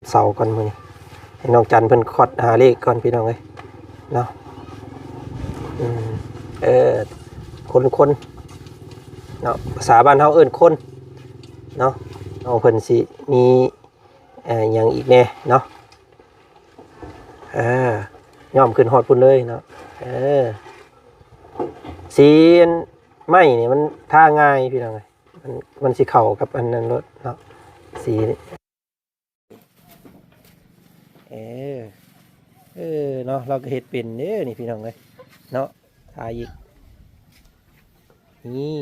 ເສົາກ່ອນມື້ນີ້ ໃຫ້ນ້ອງຈັນເພິ່ນຄອດຫາເລກກ່ອນພີ່ນ້ອງເອີຍເນາະ. ອືມ ເອີ ຄົນໆ ເນາະ ພາສາບ້ານເຮົາເອີ້ນຄົນເນາະ. ນ້ອງເພິ່ນຊິມີ ເອີ ຫຍັງອີກແດ່ເນາະ. ເອີ ຍ້ອມຂຶ້ນຮອດພຸ້ນເລີຍເນາະ. ເອີ ສີອັນໄມ້ນີ້ມັນທາງ່າຍພີ່ນ້ອງເອີຍ ມັນ ມັນຊິເຂົ້າກັບອັນນັ້ນໂລດເນາະ ສີ. ເອີ ເອີ ເນາະ ລາວກໍເຮັດເປັນເດ້ນີ້ພີ່ນ້ອງເອີຍເນາະ. ທາອີກ ນີ້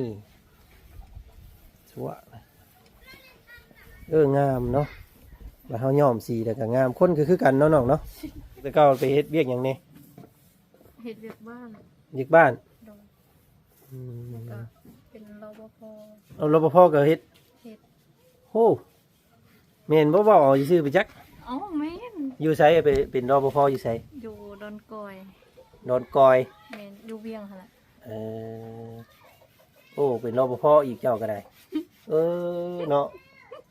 ສວະ ເອີ ງາມເນາະ. ບາດເຮົາຍ້ອມສີແລ້ວກໍງາມ ຄົນກໍຄືກັນເນາະນ້ອງເນາະ. ແຕ່ເກົ່າໄປເຮັດວຽກຫຍັງແດ່? ເຮັດວຽກບ້ານ. ວຽກບ້ານ. ໂດຍ. ອືມ ແລ້ວກໍເປັນ ລປພ. ເອົາ ລປພ ກໍເຮັດ? ເຮັດ. ໂອ້ ແມ່ນບໍ່? ເວົ້າເອົາຊື່ໆ ໄປຈັກ. ເອົ້າ ແມ່ນ. ຢູ່ໃສ? ໄປເປັນ ລປພ ຢູ່ໃສ? ຢູ່ດອນກອຍ. ດອນກອຍ. ແມ່ນ ຢູ່ວຽງຫັ້ນລະ. ເອີ ໂອ້ ເປັນ ລປພ ອີກເຈົ້າກໍໄດ້. ເອີ ເນາະ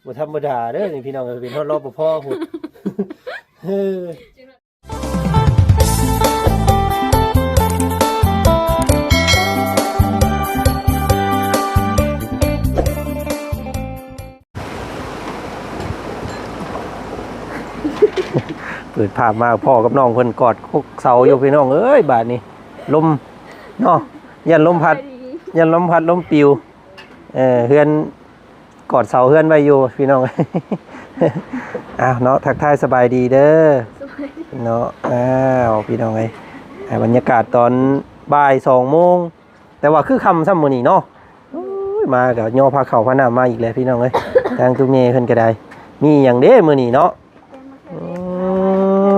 ບໍ່ທຳມະດາເດີນີ້ພີ່ນ້ອງເອີຍ ເປັນຮອດ ລປພ ພຸ້ນ. ເອີ ເປີດພາບມາ ພໍ່ກັບນ້ອງເພິ່ນກອດຄົກເສົາຢູ່ພີ່ນ້ອງເອີຍ. ບາດນີ້ລົມເນາະ ຢ້ານລົມພັດ ຢ້ານລົມພັດລົມປິວ. ເອີ ເຮືອນ ກອດເສົາເຮືອນໄວ້ຢູ່ພີ່ນ້ອງ. ອ້າວເນາະ ທັກທາຍສະບາຍດີເດີ. ສະບາຍດີເນາະ. ອ້າວ ພີ່ນ້ອງເອີຍ ບັນຍາກາດຕອນບ່າຍສອງໂມງ ແຕ່ວ່າຄືຄ່ຳຊ້ຳມື້ນີ້ເນາະ. ໂອ້ຍ ມາກໍຍໍພາເຂົ້າພານ້ຳມາອີກແລ້ວພີ່ນ້ອງເອີຍ. ທາງຕູ້ແມ່ເພິ່ນກໍໄດ້ ມີຫຍັງເດ້ມື້ນີ້ເນາະ? ອື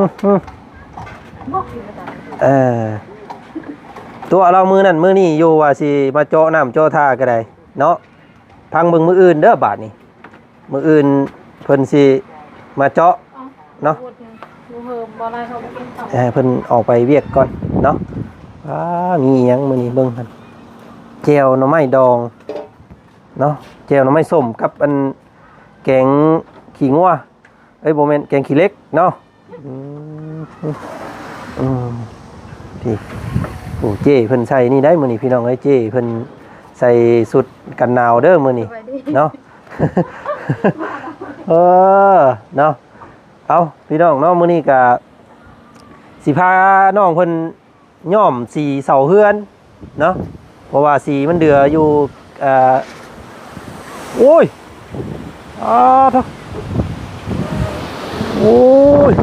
ມ ເອີ ຕົວະລາວມື້ນັ້ນມື້ນີ້ຢູ່ ວ່າຊິມາເຈາະນ້ຳເຈາະທ່າກໍໄດ້ເນາະ. ຟັງເບິ່ງມື້ອື່ນເດີບາດນີ້ ມື້ອື່ນເພິ່ນຊິມາເຈາະເນາະ. ເອີ ເພິ່ນອອກໄປວຽກກ່ອນເນາະ. ອ້າ ມີຫຍັງມື້ນີ້ເບິ່ງຫັ້ນ ແຈ່ວໜໍ່ໄມ້ດອງເນາະ ແຈ່ວໜໍ່ໄມ້ສົ້ມກັບອັນແກງຂີ້ງົວ. ເອີຍ ບໍ່ແມ່ນ ແກງຂີ້ເຫຼັກເນາະ. ອືມ ອືມ ທີ່ ໂອ້ ເຈ້ເພິ່ນໃສ່ນີ້ໄດ໋ມື້ນີ້ພີ່ນ້ອງເອີຍ. ເຈ້ເພິ່ນໃສ່ຊຸດກັນໜາວເດີມື້ນີ້ເນາະ. ເອີ ເນາະ ເອົາ ພີ່ນ້ອງເນາະ ມື້ນີ້ກະຊິພານ້ອງເພິ່ນ ຍ້ອມສີເສົາເຮືອນເນາະ ເພາະວ່າສີມັນເຫຼືອຢູ່. ເອີ ໂອ້ຍ ອາ ໂທ້ ໂອ້ຍ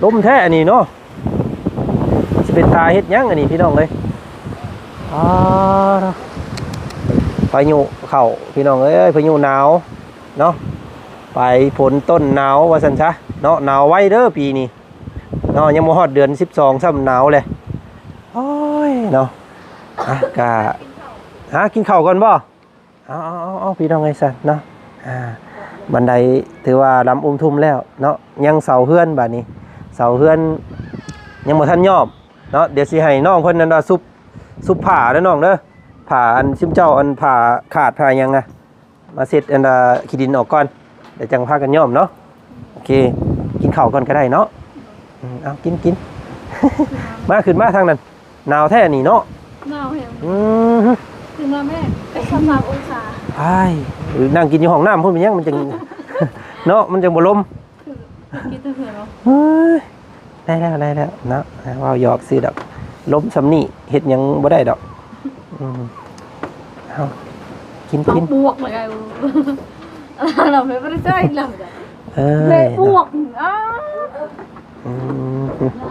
ລົມແທ້ອັນນີ້ເນາະ. ຊິເປັນຕາເຮັດຫຍັງອັນນີ້ພີ່ນ້ອງເອີຍ. ອາ ໂທ້ ພາຍຸເຂົ້າພີ່ນ້ອງເອີຍ ພາຍຸໜາວເນາະ. ປາຍຝົນຕົ້ນໜາວວ່າຊັ້ນຊະເນາະ. ໜາວໄວເດີປີນີ້ ເນາະ ຍັງບໍ່ຮອດເດືອນສິບສອງຊ້ຳ ໜາວແຫຼະ. ໂອ້ຍ ເນາະ ອາ ກະ ຫາ ກິນເຂົ້າກ່ອນບໍ່? ເອົາໆໆ ພີ່ນ້ອງເອີຍ ຊັ້ນເນາະ. ອາ ບັນໄດຖືວ່າລຳອຸ່ມທຸ່ມແລ້ວເນາະ. ຍັງເສົາເຮືອນ ບາດນີ້ເສົາເຮືອນຍັງບໍ່ທັນຍ້ອມເນາະ. ດຽວຊິໃຫ້ນ້ອງເພິ່ນນັ້ນວ່າຊຸບ ຊຸບຜ້າເດີນ້ອງເດີ. ຜ້າອັນຊຸມເຈົ້າ ອັນຜ້າຂາດ ຜ້າຫຍັງນະ ມາເຊັດອັນດາຂີ້ດິນອອກກ່ອນ ແລ້ວຈັ່ງພາກັນຍ້ອມເນາະ. ໂອເຄ ກິນເຂົ້າກ່ອນກໍໄດ້ເນາະ. ອືມ ເອົາ ກິນ ກິນ ມາ ຂຶ້ນມາທາງນັ້ນ. ໜາວແທ້ນີ້ເນາະ. ໜາວແຮງ. ອືມ ຂຶ້ນມາແມ່ ໄປສາມສິບສາມອົງສາ. ອ້າຍ ນັ່ງກິນຢູ່ຫ້ອງນ້ຳພຸ້ນ ເປັນຫຍັງມັນຈັ່ງ ເນາະ ມັນຈັ່ງບໍ່ລົມ. ຄື ກິນແຕ່ເຮືອນເນາະ. ເອີຍ ໄດ້ແລ້ວ ໄດ້ແລ້ວເນາະ ເວົ້າຫຍອກຊື່ດອກ. ລົມຊ່ຳນີ້ເຮັດຫຍັງບໍ່ໄດ້ດອກ. ອືມ ເອົາ ກິນ ກິນ ບວກເລີຍ. ເອີຍ ເອີຍ ບວກ. ອືມ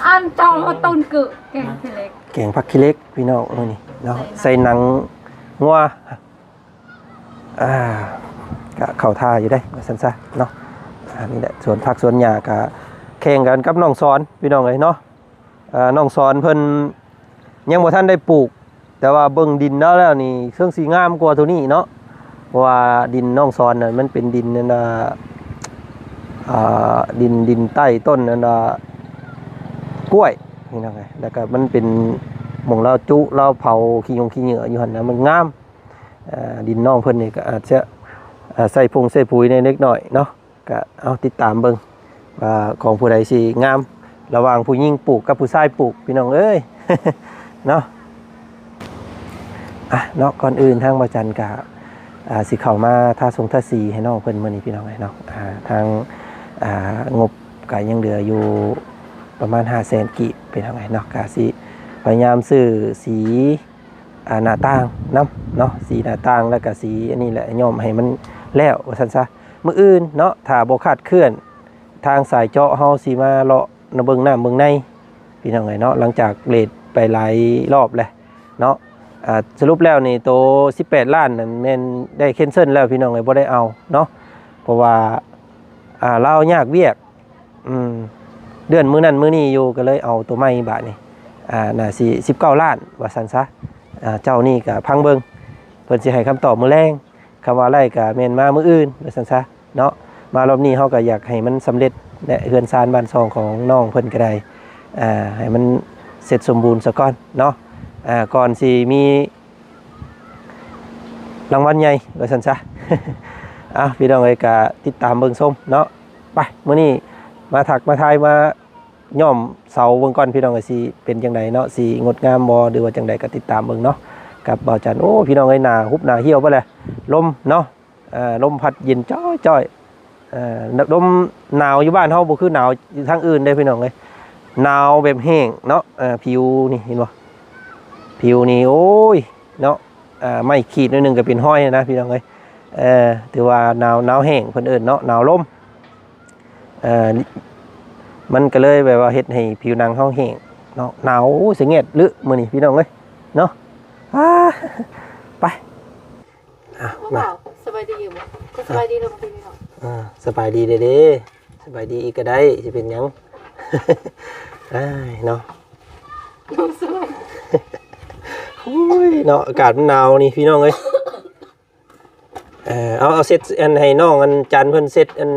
ອັນເຈົ້າເອົາຕົ້ນກຶ ແກງຂີ້ເຫຼັກ ແກງຜັກຂີ້ເຫຼັກພີ່ນ້ອງ ມື້ນີ້ເນາະ ໃສ່ໜັງງົວ. ອ່າ ກະເຂົ້າທ່າຢູ່ເດ້ ວ່າຊັ້ນຊະເນາະ. ອ່າ ນີ້ແຫຼະ ສວນຜັກສວນຫຍ້າກະແຂ່ງກັນກັບນ້ອງສອນ ພີ່ນ້ອງເອີຍເນາະ. ເອີ ນ້ອງສອນເພິ່ນຍັງບໍ່ທັນໄດ້ປູກ ແຕ່ວ່າເບິ່ງດິນລາວແລ້ວນີ້ ເຊິ່ງຊິງາມກວ່າໂຕນີ້ເນາະ. ເພາະວ່າດິນນ້ອງສອນນັ້ນ ມັນເປັນດິນນັ້ນນະ ອ່າ ດິນ ດິນໃຕ້ຕົ້ນນັ້ນນະ ກ້ວຍ ພີ່ນ້ອງເອີຍ. ແລ້ວກະມັນເປັນໝ່ອງລາວຈຸ ລາວເຜົາຂີ້ຫຍົງຂີ້ເຫຍື້ອຢູ່ຫັ້ນນະ ມັນງາມ. ເອີ ດິນນ້ອງເພິ່ນນີ້ກໍອາດຈະ ອ່າ ໃສ່ຜົງໃສ່ປຸຍແດ່ເລັກນ້ອຍເນາະ ກະເອົາຕິດຕາມເບິ່ງວ່າຂອງຜູ້ໃດຊິງາມ ລະຫວ່າງຜູ້ຍິງປູກກັບຜູ້ຊາຍປູກ ພີ່ນ້ອງເອີຍ ເນາະ. ອ່ະ ເນາະ ກ່ອນອື່ນທາງບ່າວຈັນກະ ອ່າ ຊິເຂົ້າມາທາສົງທາສີໃຫ້ນ້ອງເພິ່ນມື້ນີ້ ພີ່ນ້ອງເອີຍເນາະ. ອ່າ ທາງ ອ່າ ງົບກະຍັງເຫຼືອຢູ່ປະມານຫ້າແສນກີບ ພີ່ນ້ອງເອີຍເນາະ. ກະຊິພະຍາຍາມຊື້ສີ ອ່າ ໜ້າຕ່າງນຳເນາະ ສີໜ້າຕ່າງ ແລ້ວກະສີອັນນີ້ແຫຼະ ຍ້ອມໃຫ້ມັນແລ້ວວ່າຊັ້ນຊະ. ມື້ອື່ນເນາະ ຖ້າບໍ່ຄາດເຄື່ອນ ທາງສາຍເຈາະເຮົາຊິມາເລາະນຳເບິ່ງນ້ຳເບິ່ງໃນ ພີ່ນ້ອງເອີຍເນາະ. ຫຼັງຈາກເລດໄປຫຼາຍຮອບແລ້ວເນາະ ອ່າ ສະຫຼຸບແລ້ວນີ້ໂຕສິບແປດລ້ານນັ້ນແມ່ນໄດ້ແຄນເຊິນແລ້ວ ພີ່ນ້ອງເອີຍ ບໍ່ໄດ້ເອົາເນາະ ເພາະວ່າ ອ່າ ລາວຍາກວຽກ ອືມ ເລື່ອນມື້ນັ້ນມື້ນີ້ຢູ່ ກໍເລີຍເອົາໂຕໃໝ່ບາດນີ້ ອ່າ ໜ້າຊິສິບເກົ້າລ້ານວ່າຊັ້ນຊະ. ອ່າ ເຈົ້ານີ້ກໍຟັງເບິ່ງ ເພິ່ນຊິໃຫ້ຄຳຕອບມື້ແລງ ຄຳວ່າໄດ້ກໍແມ່ນມາມື້ອື່ນວ່າຊັ້ນຊະເນາະ. ມາລອບນີ້ເຮົາກໍຢາກໃຫ້ມັນສຳເລັດ ແລະ ເຮືອນຊານບ້ານຊ່ອງຂອງນ້ອງເພິ່ນກໍໄດ້ ອ່າ ໃຫ້ມັນເສັດສົມບູນສາກ່ອນເນາະ ອ່າ ກ່ອນຊິມີ ລາງວັນໃຫຍ່ວ່າຊັ້ນຊະ. ເອົາ ພີ່ນ້ອງເອີຍ ກະຕິດຕາມເບິ່ງຊົມເນາະ. ໄປ ມື້ນີ້ມາທັກມາທາຍ ມາຍ້ອມເສົາເບິ່ງກ່ອນ ພີ່ນ້ອງເອີຍ ຊິເປັນຈັ່ງໃດເນາະ ຊິງົດງາມບໍ່ ຫຼືວ່າຈັ່ງໃດ ກະຕິດຕາມເບິ່ງເນາະ ກັບບ່າວຈັນ. ໂອ້ ພີ່ນ້ອງເອີຍ ໜ້າຮຸບໜ້າຫ່ຽວໄປແລ້ວ ລົມເນາະ ເອີ ລົມພັດເຢັນຈ້ອຍໆ. ເອີ ລົມໜາວຢູ່ບ້ານເຮົາບໍ່ຄືໜາວຢູ່ທາງອື່ນເດ້ ພີ່ນ້ອງເອີຍ ໜາວແບບແຫ້ງເນາະ. ເອີ ຜິວນີ້ເຫັນບໍ່ ຜິວນີ້ ໂອ້ຍ ເນາະ ເອີ ໄມ້ຂີດໜ້ອຍໜຶ່ງກໍເປັນຮອຍແລ້ວນະ ພີ່ນ້ອງເອີຍ. ເອີ ຖືວ່າໜາວ ໜາວແຫ້ງເພິ່ນເອີ້ນເນາະ ໜາວລົມ ເອີ ມັນກໍເລີຍແບບວ່າເຮັດໃຫ້ຜິວໜັງເຮົາແຫ້ງເນາະ ໜາວ ໂອ້ຍ ສະແງດລຶມື້ນີ້ ພີ່ນ້ອງເອີຍເນາະ. ອາ ໄປ ອ່ະ ມາ ສະບາຍດີຢູ່ບໍ່? ສະບາຍດີເດີພີ່ນ້ອງ ອ່າ ສະບາຍດີເດ້ ສະບາຍດີອີກກໍໄດ້ ຊິເປັນຫຍັງ ອ້າຍເນາະ. ໂອ້ຍເນາະ ອາກາດມັນໜາວນີ້ ພີ່ນ້ອງເອີຍ. ເອີ ເອົາ ເອົາເຊັດອັນໃຫ້ນ້ອງອັນຈັນເພິ່ນເຊັດອັນ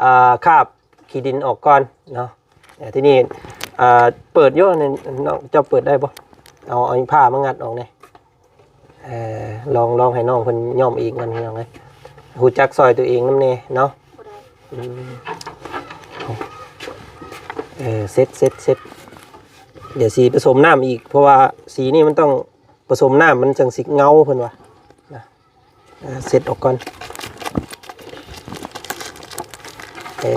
ອ່າ ຄາບຂີ້ດິນອອກກ່ອນເນາະ. ເອີ ທີນີ້ ອ່າ ເປີດຢູ່ນີ້ ນ້ອງເຈົ້າເປີດໄດ້ບໍ່? ເອົາ ເອົາຜ້າມາງັດອອກແດ່. ເອີ ລອງ ລອງໃຫ້ນ້ອງເພິ່ນຍ້ອມອີກກ່ອນ ພີ່ນ້ອງເອີຍ ຮູ້ຈັກຊ່ອຍຕົວເອງນຳແດ່ເນາະ. ອືມ ເອີ ເຊັດ ເຊັດ ເຊັດ ດຽວຊິປະສົມນ້ຳອີກ ເພາະວ່າສີນີ້ມັນຕ້ອງປະສົມນ້ຳ ມັນຈັ່ງຊິເງົາ ເພິ່ນວ່ານະ. ອ່າ ເຊັດອອກກ່ອນ. ເອີ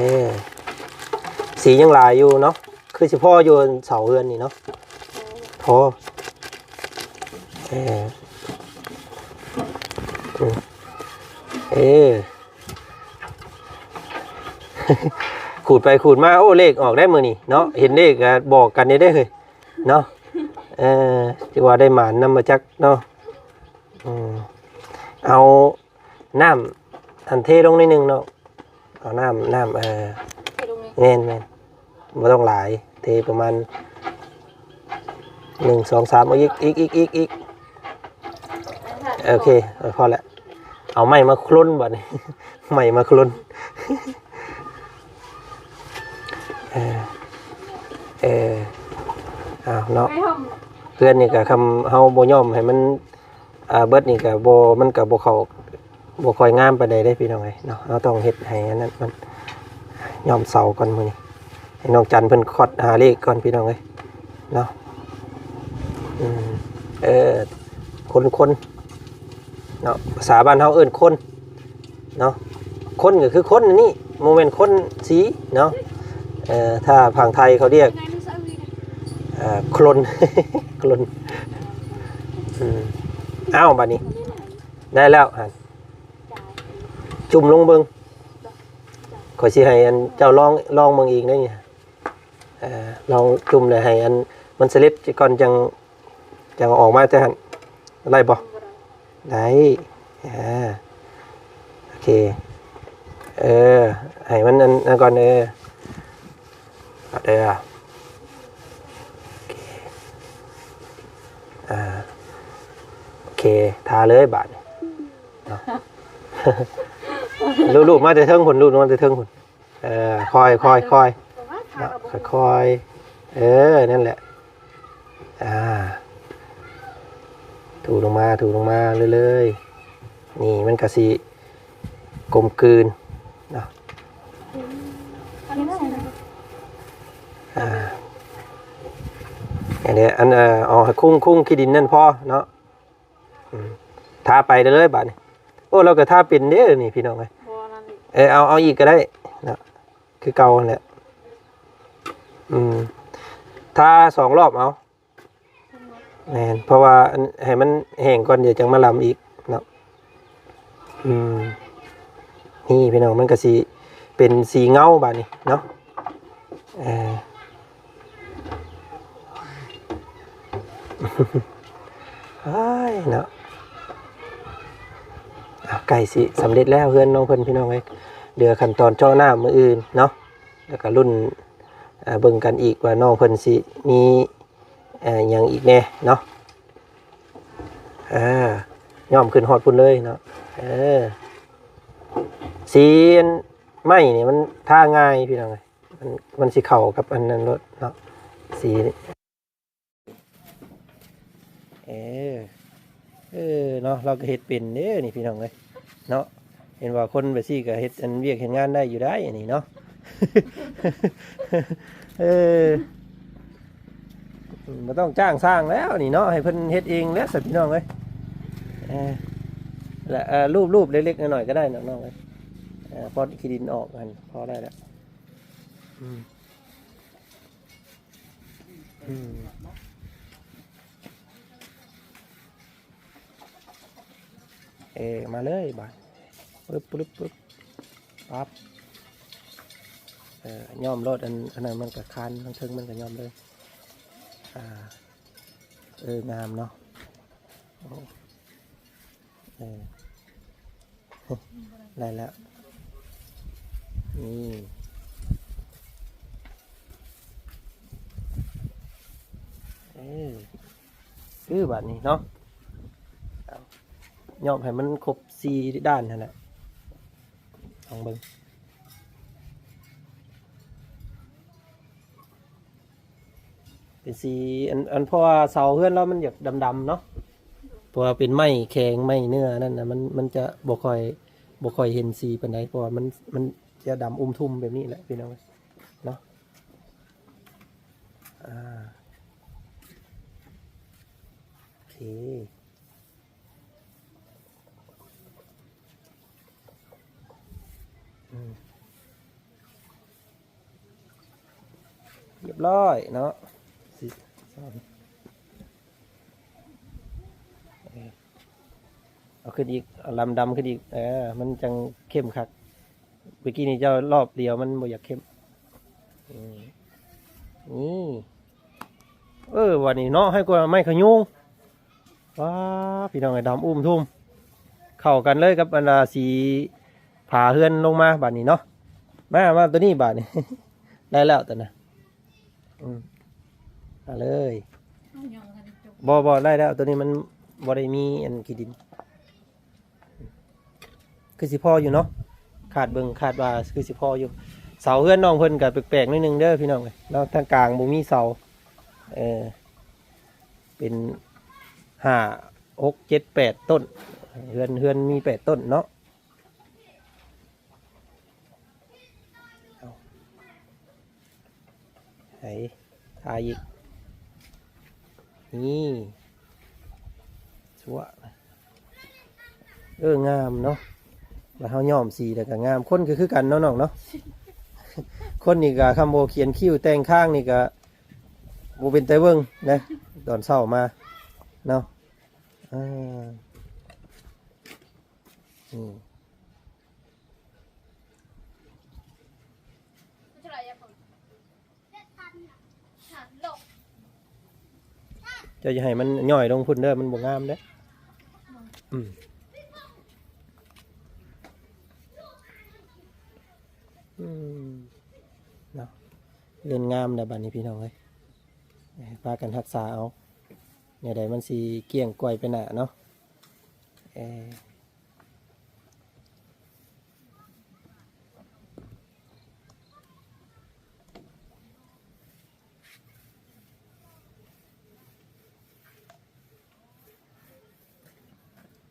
ສີຍັງຫຼາຍຢູ່ເນາະ ຄືຊິພໍຢູ່ເສົາເຮືອນນີ້ເນາະ. ພໍ ເອີ ອືມ ເອີ ຂູດໄປຂູດມາ ໂອ້ ເລກອອກໄດ້ມື້ນີ້ເນາະ ເຫັນເລກກໍບອກກັນເດ້ເຮີ້ຍເນາະ. ເອີ ຖືວ່າໄດ້ໝານນຳມາຈັກເນາະ. ອືມ ເອົານ້ຳອັນເທລົງໜ້ອຍໜຶ່ງເນາະ ເອົານ້ຳ ນ້ຳ ເອີ ເທລົງນີ້ ແມ່ນໆ ບໍ່ຕ້ອງຫຼາຍ ເທປະມານ ໜຶ່ງ ສອງ ສາມ ເອົາອີກ ອີກ ອີກ ອີກ ອີກ ໂອເຄ ເອີ ພໍແລ້ວ. ເອົາໄມ້ມາໂຄລນບັດນີ້ ໄມ້ມາໂຄລນ. ເອີ ເອີ ເອົາເນາະ ເພື່ອນນີ້ກໍ ຄຳເຮົາບໍ່ຍ້ອມໃຫ້ມັນ ອ່າ ເບິດນີ້ກໍບໍ່ ມັນກໍບໍ່ເຂົ້າ ບໍ່ຄ່ອຍງາມປານໃດເດ້ ພີ່ນ້ອງເອີຍເນາະ. ເຮົາຕ້ອງເຮັດໃຫ້ອັນນັ້ນມັນ ຍ້ອມເສົາກ່ອນມື້ນີ້ ໃຫ້ນ້ອງຈັນເພິ່ນຄອດຫາເລກກ່ອນ ພີ່ນ້ອງເອີຍເນາະ. ອືມ ເອີ ຄົນໆ ເນາະ ພາສາບ້ານເຮົາເອີ້ນຄົນເນາະ ຄົນກໍຄືຄົນອັນນີ້ ບໍ່ແມ່ນຄົນສີເນາະ. ເອີ ຖ້າຝັ່ງໄທເຂົາຮຽກ ເອີ ໂຄລນ ໂຄລນ. ອືມ ເອົ້າ ບາດນີ້ໄດ້ແລ້ວຫັ້ນ ຈຸ່ມລົງເບິ່ງ ຂ້ອຍຊິໃຫ້ອັນເຈົ້າລອງ ລອງເບິ່ງອີກເດ້ນີ້. ເອີ ລອງຈຸ່ມແລ້ວໃຫ້ອັນມັນສະເລັດກ່ອນ ຈັ່ງ ຈັ່ງເອົາອອກມາແຕ່ຫັ້ນ ໄດ້ບໍ່? ບໍ່ໄດ້ ໄດ້ ອ່າ ໂອເຄ ເອີ ໃຫ້ມັນອັນນັ້ນກ່ອນ ເອີ ເອົາເດີ ໂອເຄ ອ່າ ໂອເຄ ທາເລີຍບາດນີ້ເນາະ. ລູດ ລູດມາແຕ່ເທິງພຸ້ນ ລູດມາແຕ່ເທິງພຸ້ນ. ເອີ ຄ່ອຍ ຄ່ອຍ ຄ່ອຍ ເນາະ ຄ່ອຍໆ ເອີ ນັ້ນແຫຼະ ອ່າ ຖູລົງມາ ຖູລົງມາເລື້ອຍໆ. ນີ້ມັນກະຊິ ກົມກືນເນາະ. ອ່າ ອັນນີ້ ອັນ ເອີ ເອົາໃຫ້ຄຸງ ຄຸງຂີ້ດິນນັ້ນພໍເນາະ. ອືມ ທາໄປເລີຍບາດນີ້. ໂອ້ ລາວກໍທາເປັນເດ້ນີ້ພີ່ນ້ອງເອີຍ. ບໍ່ ນັ້ນອີກ ເອີ ເອົາ ເອົາອີກກໍໄດ້ເນາະ ຄືເກົ່າຫັ້ນແຫຼະ. ອືມ ທາສອງລອບເອົາ. ແມ່ນ ເພາະວ່າອັນ ໃຫ້ມັນແຫ້ງກ່ອນ ດຽວຈັ່ງມາລຳອີກເນາະ. ອືມ ນີ້ພີ່ນ້ອງ ມັນກໍຊິເປັນສີເງົາບາດນີ້ເນາະ. ເອີ ໂອ້ຍເນາະ ອ່ະ ໃກ້ຊິສຳເລັດແລ້ວເຮືອນນ້ອງເພິ່ນພີ່ນ້ອງເອີຍ. ເຫຼືອຂັ້ນຕອນເຈາະນ້ຳມື້ອື່ນເນາະ ແລ້ວກໍລຸ້ນ ເອີ ເບິ່ງກັນອີກວ່ານ້ອງເພິ່ນຊິມີ ເອີ ຫຍັງອີກແດ່ເນາະ. ເອີ ຍ້ອມຂຶ້ນຮອດພຸ້ນເລີຍເນາະ. ເອີ ສີອັນໄມ້ນີ້ມັນທາງ່າຍພີ່ນ້ອງເອີຍ. ມັນ ມັນຊິເຂົ້າກັບອັນນັ້ນໂລດເນາະ ສີນີ້. ເອີ ເອີເນາະ ລາວກໍເຮັດເປັນເດ້ນີ້ພີ່ນ້ອງເອີຍເນາະ. ເຫັນວ່າຄົນແບບຊີ້ກໍເຮັດອັນວຽກເຮັດງານໄດ້ຢູ່ໄດ໋ອັນນີ້ເນາະ. ເອີ ບໍ່ຕ້ອງຈ້າງຊ່າງແລ້ວນີ້ເນາະ ໃຫ້ເພິ່ນເຮັດເອງແລ້ວຊັ້ນພີ່ນ້ອງເອີຍ. ເອີ ແລະ ເອີ ລູບໆເລັກໆນ້ອຍໆກໍໄດ້ເນາະນ້ອງເອີຍ. ເອີ ປ້ອນຂີ້ດິນອອກຫັ້ນ ພໍໄດ້ແລ້ວ. ອືມ ອືມ ເອີ ມາເລີຍບາດ ປຶບ ປຶບ ປຶບ ປັບ. ເອີ ຍ້ອມໂລດ ອັນ ອັນນັ້ນມັນກະຄານ ທາງເທິງມັນກະຍ້ອມເລີຍ. ອ່າ ເອີ ງາມເນາະ. ໂອ້ ເອີ ໄດ້ແລ້ວ ນີ້ ເອີ ຄືບາດນີ້ເນາະ ຍ້ອມໃຫ້ມັນຄົບສີ່ດ້ານຫັ້ນແຫຼະ ລອງເບິ່ງ. ເປັນສີອັນ ອັນ ເພາະວ່າເສົາເຮືອນລາວມັນຢາກດຳໆເນາະ ເພາະວ່າເປັນໄມ້ແຂງໄມ້ເນື້ອນັ້ນນະ ມັນ ມັນຈະບໍ່ຄ່ອຍ ບໍ່ຄ່ອຍເຫັນສີປານໃດ ເພາະວ່າມັນ ມັນຈະດຳອຸ້ມທຸ່ມແບບນີ້ແຫຼະພີ່ນ້ອງເນາະ. ອ່າ ໂອເຄ ອືມ ຮຽບຮ້ອຍເນາະ ເອົາຂຶ້ນອີກ ເອົາລຳດຳຂຶ້ນອີກ ເອີ ມັນຈັ່ງເຂັ້ມຄັກ. ເມື່ອກີ້ນີ້ເຈົ້າລອບດຽວມັນບໍ່ຢາກເຂັ້ມ ອືມ ນີ້ ເອີ ວ່ານີ້ເນາະ ໃຫ້ກວ່າໄມ້ຂະຍຸງ. ວ້າ ພີ່ນ້ອງເອີຍ ດຳອຸ້ມທຸ່ມ ເຂົ້າກັນເລີຍກັບອັນ ອ່າ ສີຝາເຮືອນລົງມາບາດນີ້ເນາະ. ມາ ມາຕົວນີ້ບາດນີ້ ໄດ້ແລ້ວຕົວນັ້ນ ອືມ ມາເລີຍ. ບໍ່ ບໍ່ ໄດ້ແລ້ວ ຕົວນີ້ມັນບໍ່ໄດ້ມີອັນຂີ້ດິນ. ຄືຊິພໍຢູ່ເນາະ ຄາດເບິ່ງ ຄາດວ່າຄືຊິພໍຢູ່. ເສົາເຮືອນນ້ອງເພິ່ນກະແປກໆໜ້ອຍໜຶ່ງເດີພີ່ນ້ອງເອີຍເນາະ ທາງກາງບໍ່ມີເສົາ ເອີ ເປັນຫ້າ ຫົກ ເຈັດ ແປດຕົ້ນ ເຮືອນ ເຮືອນມີແປດຕົ້ນເນາະ. ໃຫ້ທາອີກ ນີ້ ຊົ່ວ ເອີ ງາມເນາະ. ບາດເຮົາຍ້ອມສີແລ້ວກໍງາມ ຄົນກໍຄືກັນເນາະນ້ອງເນາະ. ຄົນນີ້ກໍຄຳບໍ່ຂຽນຄິ້ວແຕ່ງຄາງນີ້ກໍບໍ່ເປັນຕາເບິ່ງນະ ຕອນເຊົ້າມາເນາະ. ອ່າ ນີ້ ເຈົ້າຢ່າໃຫ້ມັນຫຍ້ອຍລົງພຸ້ນເດີ ມັນບໍ່ງາມເດ້. ອືມ ອືມ ເນາະ ເຮືອນງາມແລ້ວບາດນີ້ພີ່ນ້ອງເອີຍ ເອີ ພາກັນຮັກສາເອົາ ແນວໃດມັນຊິກ້ຽງກວາຍໄປໜ້າເນາະ. ເອີ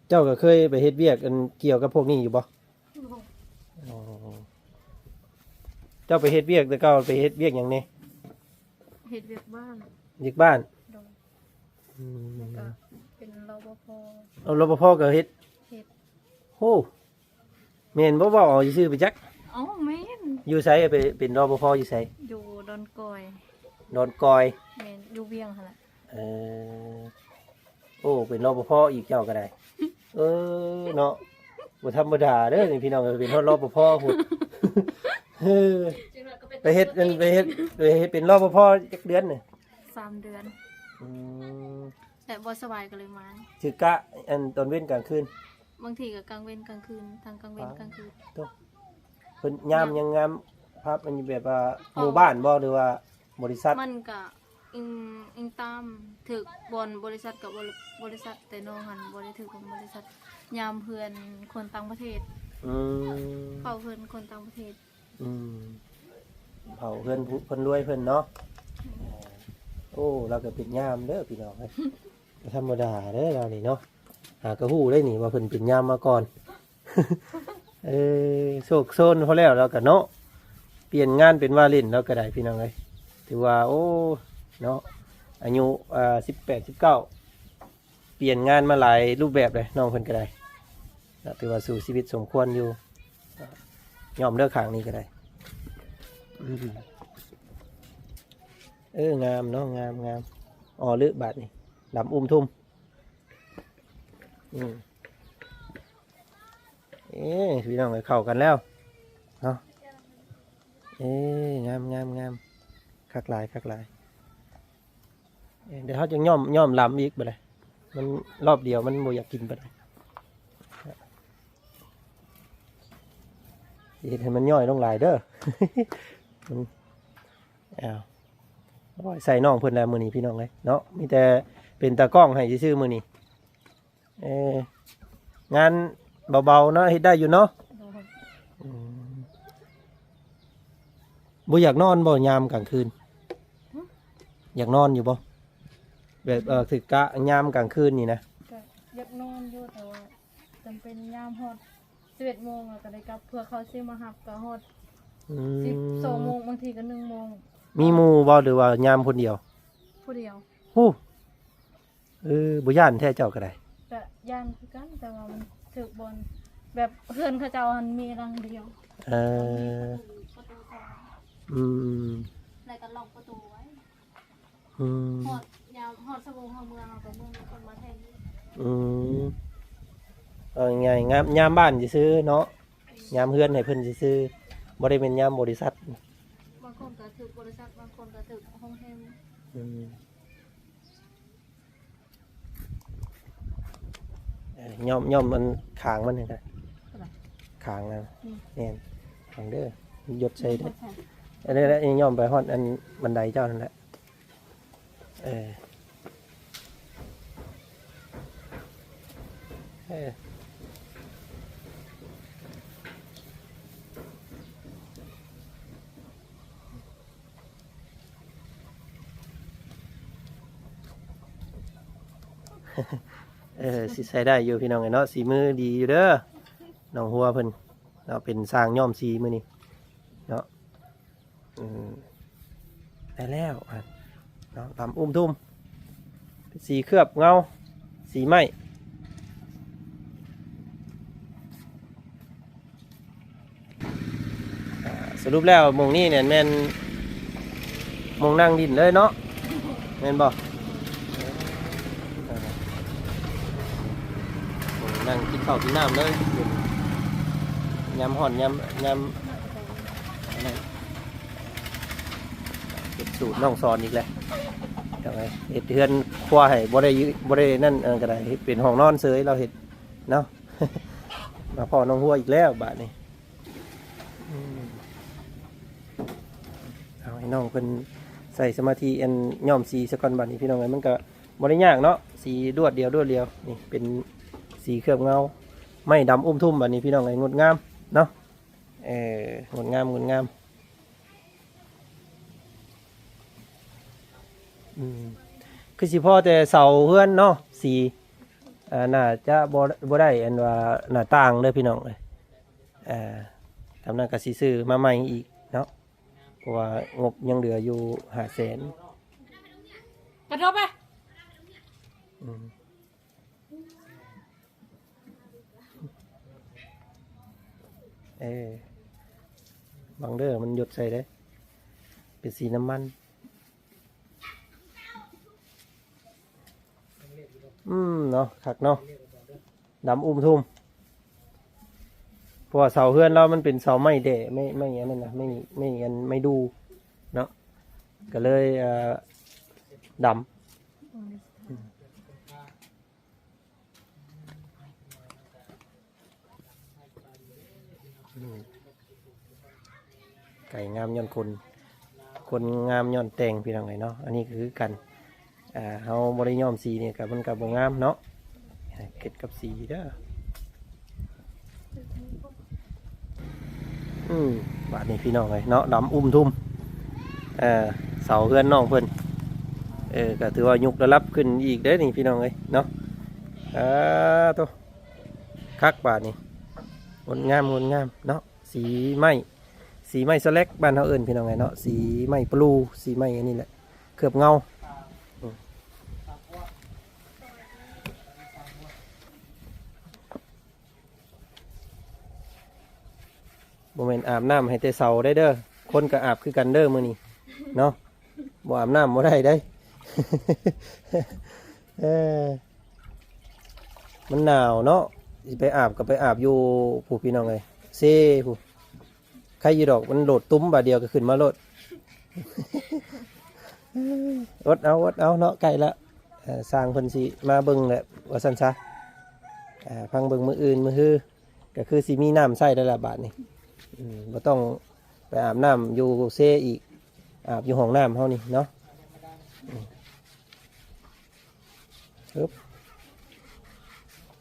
ເຈົ້າກໍເຄີຍໄປເຮັດວຽກອັນກ່ຽວກັບພວກນີ້ຢູ່ບໍ່? ບໍ່ ເຈົ້າໄປເຮັດວຽກແຕ່ເກົ່າ ໄປເຮັດວຽກຫຍັງແດ່? ເຮັດວຽກບ້ານ. ວຽກບ້ານ? ໂດຍ. ອືມ ແລ້ວກໍເປັນ ລປພ. ເອົາ ລປພ ກໍເຮັດ? ເຮັດ. ໂອ້ ແມ່ນບໍ່? ເວົ້າເອົາຊື່ໆໄປຈັກ. ເອົ້າ ແມ່ນ. ຢູ່ໃສ? ໄປເປັນ ລປພ ຢູ່ໃສ? ຢູ່ດອນກອຍ. ດອນກອຍ? ແມ່ນ ຢູ່ວຽງຫັ້ນລະ. ເອີ ໂອ້ ເປັນ ລປພ ອີກເຈົ້າກໍໄດ້. ເອີ ເນາະ ບໍ່ທຳມະດາເດີນີ້ພີ່ນ້ອງເອີຍ ເປັນຮອດ ລປພ ພຸ້ນ. ເອີ ໄປເຮັດ ໄປເຮັດ ໄປເຮັດເປັນ ລປພ ຈັກເດືອນນີ້? ສາມເດືອນ. ອືມ ແຕ່ບໍ່ສະບາຍກໍເລີຍມາ. ຖືກກະ ອັນ ຕອນເວັນກາງຄືນ? ບາງທີກໍກາງເວັນກາງຄືນ ທັງກາງເວັນກາງຄືນ. ໂອ້ ເພິ່ນຍາມຍັງງາມ ພາບ ອັນນີ້ແບບວ່າ ເອົ້າ ໝູ່ບ້ານບໍ່ ຫຼືວ່າບໍລິສັດ? ມັນກະອີງ ອີງຕາມ ຖືກບ່ອນບໍລິສັດກັບບໍລິ ບໍລິສັດ ແຕ່ນ້ອງຫັ້ນບໍ່ໄດ້ຖືກບ່ອນບໍລິສັດ ຍາມເຮືອນຄົນຕ່າງປະເທດ. ອືມ ເຝົ້າເຮືອນຄົນຕ່າງປະເທດ. ອືມ ເຝົ້າເຮືອນຜູ້ ຄົນລວຍເພິ່ນເນາະ. ແມ່ນ. ໂອ້ ລາວກໍເປັນຍາມເດີພີ່ນ້ອງເອີຍ ບໍ່ທຳມະດາເດີລາວນີ້ເນາະ. ຫາກໍຮູ້ໄດ້ນີ້ວ່າເພິ່ນເປັນຍາມມາກ່ອນ. ເອີ ໂຊກໂຊນພໍແລ້ວລາວກໍເນາະ ປ່ຽນງານເປັນວ່າຫຼິ້ນລາວກໍໄດ້ພີ່ນ້ອງເອີຍ. ຖືວ່າ ໂອ້ ເນາະ ອາຍຸ ເອີ ສິບແປດ ສິບເກົ້າ ປ່ຽນງານມາຫຼາຍຮູບແບບເລີຍ ນ້ອງເພິ່ນກໍໄດ້. ກໍຖືວ່າສູ້ຊີວິດສົມຄວນຢູ່ ຍອມເດີຂ້າງນີ້ກໍໄດ້. ອືມ ເອີ ງາມເນາະ ງາມ ງາມ. ອໍ ລຶບາດນີ້ ດຳອຸ້ມທຸ່ມ. ອືມ ເອີ ພີ່ນ້ອງເອີຍ ເຂົ້າກັນແລ້ວເນາະ. ເອີ ງາມ ງາມ ງາມ ຄັກຫຼາຍ ຄັກຫຼາຍ. ເອີ ດຽວເຮົາຈະຍ້ອມ ຍ້ອມລຳອີກບາດໃດ ມັນ ລອບດຽວມັນບໍ່ຢາກກິນປານໃດ. ຊິເຮັດໃຫ້ມັນຍ່ອຍລົງຫຼາຍເດີ. ມັນ ອ້າວ ໂອ້ຍ ໃສ່ນ້ອງເພິ່ນແລ້ວມື້ນີ້ພີ່ນ້ອງເອີຍເນາະ ມີແຕ່ເປັນຕາກ້ອງໃຫ້ຊື່ໆມື້ນີ້. ເອີ ງານເບົາໆເນາະ ເຮັດໄດ້ຢູ່ເນາະ. ໂດຍ. ອືມ ບໍ່ຢາກນອນບໍ່ຍາມກາງຄືນ? ຫຶ? ຢາກນອນຢູ່ບໍ່? ແບບ ເອີ ຖືກກະຍາມກາງຄືນນີ້ນະ. ກໍຢາກນອນຢູ່ ແຕ່ວ່າຈຳເປັນຍາມຮອດສິບເອັດໂມງ ແລ້ວກໍໄດ້ກັບ ເພື່ອເຂົາຊິມາຮັບກໍຮອດ ອືມ ສິບສອງໂມງ ບາງທີກໍໜຶ່ງໂມງ. ມີໝູ່ບໍ່ ຫຼືວ່າຍາມຄົນດຽວ? ຜູ້ດຽວ. ໂອ້ ເອີ ບໍ່ຢ້ານແທ້ເຈົ້າກໍໄດ້. ກະຢ້ານຄືກັນ ແຕ່ວ່າມັນຖືກບ່ອນ ແບບເຮືອນເຂົາເຈົ້າຫັ້ນມີຫຼັງດຽວ. ເອີ ປະຕູ ປະຕູສອງ. ອືມ ແລ້ວກໍລັອກປະຕູໄວ້. ອືມ ຮອດຍາມ ຮອດຊົ່ວໂມງເຮົາເມືອ ເຮົາກໍເມືອ ມີຄົນມາແທນ. ອືມ ເອົາງ່າຍໆ ຍາມ ຍາມບ້ານຊື່ໆເນາະ ຍາມເຮືອນໃຫ້ເພິ່ນຊື່ໆ ບໍ່ໄດ້ແມ່ນຍາມບໍລິສັດ. ບາງຄົນກໍຖືກບໍລິສັດ ບາງຄົນກໍຖືກໂຮງແຮມ. ອືມ ເອີ ຍ້ອມ ຍ້ອມອັນຄາງມັນຫັ້ນກະ ຄາງນັ້ນ. ອືມ ແມ່ນ ຟັງເດີ ຢົດໃສ່ເດີ. ອັນນີ້ແຫຼະ ຍ້ອມໄປຮອດອັນບັນໄດເຈົ້ານັ້ນແຫຼະ. ເອີ ເອີ ເອີ ຊິໃຊ້ໄດ້ຢູ່ພີ່ນ້ອງເອີຍເນາະ ສີມືດີຢູ່ເດີ ນ້ອງຫົວເພິ່ນເນາະ ເປັນຊ່າງຍ້ອມສີມື້ນີ້ເນາະ. ອືມ ໄດ້ແລ້ວ ອ່ະ ເນາະ ດຳອຸ້ມທຸ່ມ ເປັນສີເຄືອບເງົາ ສີໄມ້. ອ່າ ສະຫຼຸບແລ້ວໝ່ອງນີ້ນີ້ແມ່ນໝ່ອງນັ່ງຫຼິ້ນເລີຍເນາະ ແມ່ນບໍ່? ເອີ ໝ່ອງນັ່ງກິນເຂົ້າກິນນ້ຳເລີຍ ຍາມຮ້ອນ ຍາມ ຍາມ ອັນນັ້ນ ເຮັດສູດນ້ອງສອນອີກແລ້ວ ເຮັດເຮືອນຄົວໃຫ້ບໍ່ໄດ້ ບໍ່ໄດ້ນັ້ນ ອັນນັ້ນກໍໄດ້ ເຮັດເປັນຫ້ອງນອນເສີຍ ລາວເຮັດເນາະ. ມາພໍ້ນ້ອງຫົວອີກແລ້ວບາດນີ້. ອືມ ເອົາໃຫ້ນ້ອງເພິ່ນໃສ່ສະມາທິ ອັນ ຍ້ອມສີຊະກ່ອນບາດນີ້ ພີ່ນ້ອງເອີຍ ມັນກໍບໍ່ໄດ້ຍາກເນາະ ສີດວດດຽວ ດວດດຽວ ນີ້ເປັນສີເຄື່ອບເງົາ ໄມ້ດຳອຸ້ມທຸ່ມບາດນີ້ ພີ່ນ້ອງເອີຍ ງົດງາມເນາະ. ເອີ ງົດງາມ ງົດງາມ. ອືມ ຄືຊິພໍແຕ່ເສົາເຮືອນເນາະ ສີ ອ່າ ໜ້າຈະບໍ່ ບໍ່ໄດ້ອັນວ່າໜ້າຕ່າງເດີພີ່ນ້ອງເອີຍ. ອ່າ ທຳນັ້ນກໍຊິຊື້ມາໃໝ່ອີກເນາະ. ະວ່າງົບຍັງເຫຼືອຢູ່ຫ້າແສນ. ກະທົບໄປ. ອືມ ເອີ ບັງເດີ ມັນຢົດໃສ່ເດ້ ເປັນສີນ້ຳມັນ. ອືມ ເນາະ ຄັກເນາະ ດຳອຸ້ມທຸ່ມ. ເພາະວ່າເສົາເຮືອນລາວມັນເປັນເສົາໄມ້ແດ່ ໄມ້ ໄມ້ອັນນັ້ນນະ ໄມ້ ໄມ້ອັນ ໄມ້ດູ່ເນາະ ກະເລີຍ ເອີ ດຳ. ອືມ ໄກ່ງາມຍ້ອນຄົນ ຄົນງາມຍ້ອນແຕ່ງ ພີ່ນ້ອງເອີຍເນາະ. ອັນນີ້ກະຄືກັນ ອ່າ ເຮົາບໍ່ໄດ້ຍ້ອມສີນີ້ກະ ມັນກະບໍ່ງາມເນາະ. ເກັດກັບສີເດີ. ອືມ ບາດນີ້ພີ່ນ້ອງເອີຍເນາະ ດຳອຸ້ມທຸ່ມ ເອີ ເສົາເຮືອນນ້ອງເພິ່ນ ເອີ ກະຖືວ່າຍົກລະດັບຂຶ້ນອີກເດ້ນີ້ ພີ່ນ້ອງເອີຍເນາະ. ເອີ ໂຕ ຄັກບາດນີ້ ງົດງາມ ງົດງາມເນາະ. ສີໄມ້ ສີໄມ້ສະແລັກ ບ້ານເຮົາເອີ້ນ ພີ່ນ້ອງເອີຍເນາະ ສີໄມ້ປະລູ ສີໄມ້ອັນນີ້ແຫຼະ ເຄືອບເງົາ. ອືມ ບໍ່ແມ່ນອາບນ້ຳໃຫ້ແຕ່ເສົາໄດ້ເດີ ຄົນກະອາບຄືກັນເດີມື້ນີ້ເນາະ ບໍ່ອາບນ້ຳບໍ່ໄດ້ເດ້. ເອີ ມັນໜາວເນາະ ຊິໄປອາບກະໄປອາບຢູ່ພຸ້ນ ພີ່ນ້ອງເອີຍ ເຊພຸ້ນ. ໄຄຢູ່ດອກ ມັນໂດດຕຸ້ມບາດດຽວກະຂຶ້ນມາໂລດ. ອົດເອົາ ອົດເອົາເນາະ ໃກ້ລະ ເອີ ຊ່າງເພິ່ນຊິມາເບິ່ງແຫຼະ ວ່າຊັ້ນຊະ. ເອີ ຟັງເບິ່ງມື້ອື່ນມື້ຮື ກະຄືຊິມີນ້ຳໃຊ້ແລ້ວລະບາດນີ້. ອືມ ບໍ່ຕ້ອງໄປອາບນ້ຳຢູ່ເຊອີກ ອາບຢູ່ຫ້ອງນ້ຳເຮົານີ້ເນາະ. ອືມ ຮຶບ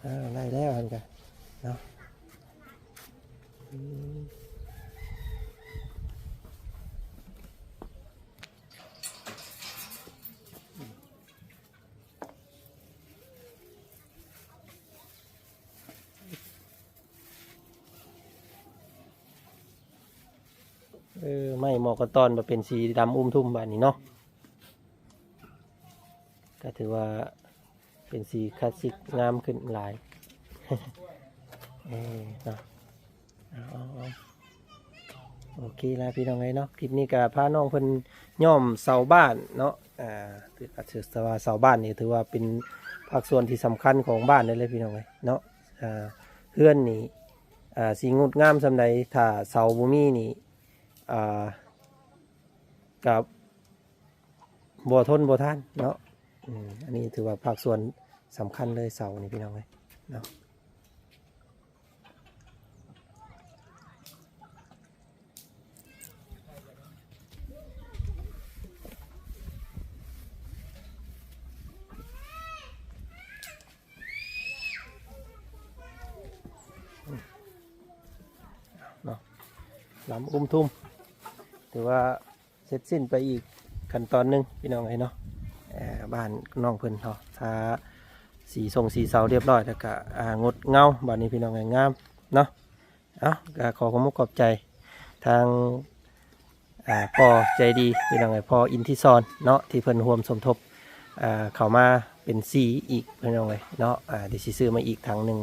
ອ່າ ໄດ້ແລ້ວຫັ້ນກະເນາະ. ອືມ ເອີ ໄມ້ໝໍກກະຕອນມາເປັນສີດຳອຸ້ມທຸ່ມບາດນີ້ເນາະ ກະຖືວ່າເປັນສີຄລາສສິກງາມຂຶ້ນຫຼາຍ. ເອີ ເນາະ ເອົາ ເອົາ ເອົາ ໂອເຄລະ ພີ່ນ້ອງເອີຍເນາະ ຄລິບນີ້ກະພານ້ອງເພິ່ນຍ້ອມເສົາບ້ານເນາະ. ອ່າ ຖືກ ຖືວ່າເສົາບ້ານນີ້ຖືວ່າເປັນພາກສ່ວນທີ່ສຳຄັນຂອງບ້ານເລີຍ ພີ່ນ້ອງເອີຍເນາະ. ອ່າ ເຮືອນນີ້ ອ່າ ຊິງົດງາມສ່ຳໃດ ຖ້າເສົາບໍ່ມີນີ້ ອ່າ ກະບໍ່ທົນບໍ່ທານເນາະ. ອືມ ອັນນີ້ຖືວ່າພາກສ່ວນສຳຄັນເລີຍ ເສົານີ້ ພີ່ນ້ອງເອີຍເນາະ. ເນາະ ດຳອຸ້ມທຸ່ມ ຖືວ່າ ເສັດສິ້ນໄປອີກຂັ້ນຕອນໜຶ່ງ ພີ່ນ້ອງເອີຍເນາະ. ເອີ ບ້ານນ້ອງເພິ່ນເນາະ ທາສີຊົງສີເສົາຮຽບຮ້ອຍ ແລ້ວກະ ອ່າ ງົດເງົາ ບາດນີ້ ພີ່ນ້ອງເອີຍ ງາມເນາະ. ເອົາ ກະຂໍຂອບມຸກຂອບໃຈທາງ ອ່າ ພໍ່ໃຈດີ ພີ່ນ້ອງເອີຍ ພໍ່ອິນທິສອນເນາະ ທີ່ເພິ່ນຮ່ວມສົມທົບ ອ່າ ເຂົ້າມາເປັນສີອີກ ພີ່ນ້ອງເອີຍເນາະ. ອ່າ ດຽວຊິຊື້ມາອີກຖັງໜຶ່ງ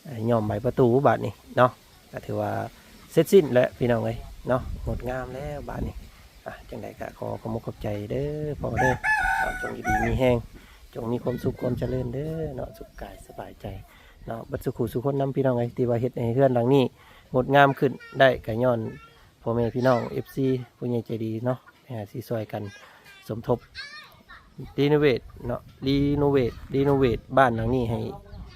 ອ່າ ຍ້ອມໃບປະຕູບາດນີ້ເນາະ ກະຖືວ່າເສັດສິ້ນແລ້ວ ພີ່ນ້ອງເອີຍເນາະ ງົດງາມແລ້ວບາດນີ້. ອ່າ ຈັ່ງໃດກະຂໍຂອບມຸກຂອບໃຈເດີພໍ່ເດີ ຈົ່ງຢູ່ດີມີແຮງ ຈົ່ງມີຄວາມສຸກຄວາມຈະເລີນເດີເນາະ ສຸກກາຍສະບາຍໃຈເນາະ ເບິດສູ່ຄູ່ສູ່ຄົນນຳ ພີ່ນ້ອງເອີຍ ທີ່ວ່າເຮັດໃຫ້ເຮືອນຫຼັງນີ້ງົດງາມຂຶ້ນໄດ້ ກະຍ້ອນພໍ່ແມ່ພີ່ນ້ອງ ເອັຟຊີ ຜູ້ໃຫຍ່ໃຈດີເນາະ ອ່າ ທີ່ຊ່ອຍກັນສົມທົບ ຣີໂນເວດເນາະ ຣີໂນເວດ ຣີໂນເວດບ້ານຫຼັງນີ້ໃຫ້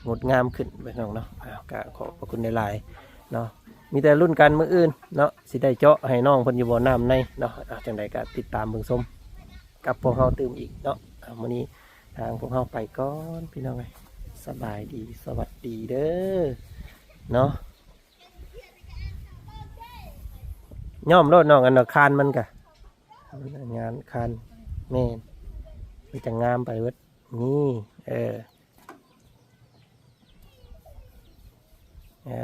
ງົດງາມຂຶ້ນ ພີ່ນ້ອງເນາະ. ອ່າ ກະຂອບພະຄຸນຫຼາຍໆເນາະ ມີແຕ່ລຸ້ນກັນມື້ອື່ນເນາະ ຊິໄດ້ເຈາະໃຫ້ນ້ອງເພິ່ນຢູ່ບໍ່ ນ້ຳໃນເນາະ. ອ່າ ຈັ່ງໃດກະຕິດຕາມເບິ່ງຊົມກັບພວກເຮົາຕື່ມອີກເນາະ. ອ່າ ມື້ນີ້ທາງພວກເຮົາໄປກ່ອນ ພີ່ນ້ອງເອີຍ ສະບາຍດີ ສະຫວັດດີເດີເນາະ. ຍ້ອມໂລດນ້ອງ ອັນນ່າ ຄານມັນກະ ງານຄານ ແມ່ນ ມັນຈະງາມໄປເບິດນີ້. ເອີ ເອີ.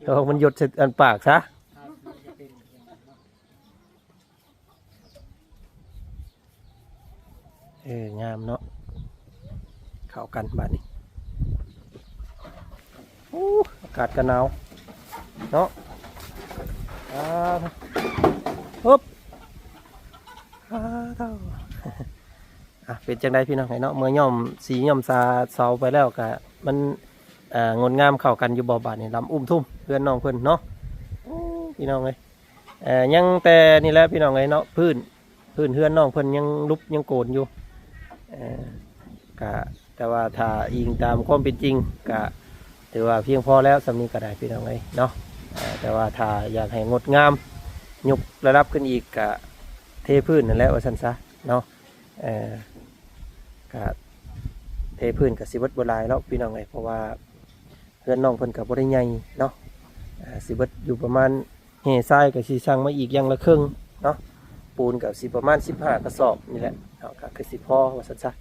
ເອົາມັນຢົດໃສ່ອັນປາກຊະ. ເອີ ງາມເນາະ ເຂົ້າກັນບາດນີ້. ໂອ້ ອາກາດກໍໜາວເນາະ. ອ່າ ຮຶບ ອ່າ ເທົ່າ ອ່ະ ເປັນຈັ່ງໃດພີ່ນ້ອງເອີຍເນາະ ເມື່ອຍ້ອມສີຍ້ອມສາເສົາໄປແລ້ວກະມັນ ເອີ ງົດງາມເຂົ້າກັນຢູ່ບໍ່ບາດນີ້ ລຳອຸ້ມທຸ່ມເຮືອນນ້ອງເພິ່ນເນາະ. ໂອ້ ພີ່ນ້ອງເອີຍ ເອີ ຍັງແຕ່ນີ້ແຫຼະພີ່ນ້ອງເອີຍເນາະ ພື້ນ ພື້ນເຮືອນນ້ອງເພິ່ນຍັງຫຼຸບຍັງໂກນຢູ່. ເອີ ກະ ແຕ່ວ່າຖ້າອີງຕາມຄວາມເປັນຈິງກະຖືວ່າພຽງພໍແລ້ວ ສ່ຳນີ້ກໍໄດ້ພີ່ນ້ອງເອີຍເນາະ. ເອີ ແຕ່ວ່າຖ້າຢາກໃຫ້ງົດງາມ ຍົກລະດັບຂຶ້ນອີກກະເທພື້ນນັ້ນແຫຼະວ່າຊັ້ນຊະເນາະ. ເອີ ກະເທພື້ນກະຊິເບິດບໍ່ຫຼາຍເນາະພີ່ນ້ອງເອີຍ ເພາະວ່າເຮືອນນ້ອງເພິ່ນກະບໍ່ໄດ້ໃຫຍ່ເນາະ. ເອີ ຊິເບິດຢູ່ປະມານ ແຮ່ຊາຍກະຊິສັ່ງມາອີກຢ່າງລະເຄິ່ງເນາະ ປູນກະຊິປະມານສິບຫ້າກະສອບນີ້ແຫຼະເນາະ ກະຄືຊິພໍວ່າຊັ້ນຊະ.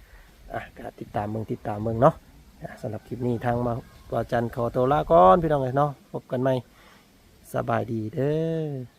ອ່ະ ກະຕິດຕາມເບິ່ງ ຕິດຕາມເບິ່ງເນາະ. ອ່ະ ສຳລັບຄລິບນີ້ທາງມາ ບ່າວຈັນຂໍໂຕລາກ່ອນພີ່ນ້ອງເອີຍເນາະ ພົບກັນໃໝ່ ສະບາຍດີເດີ.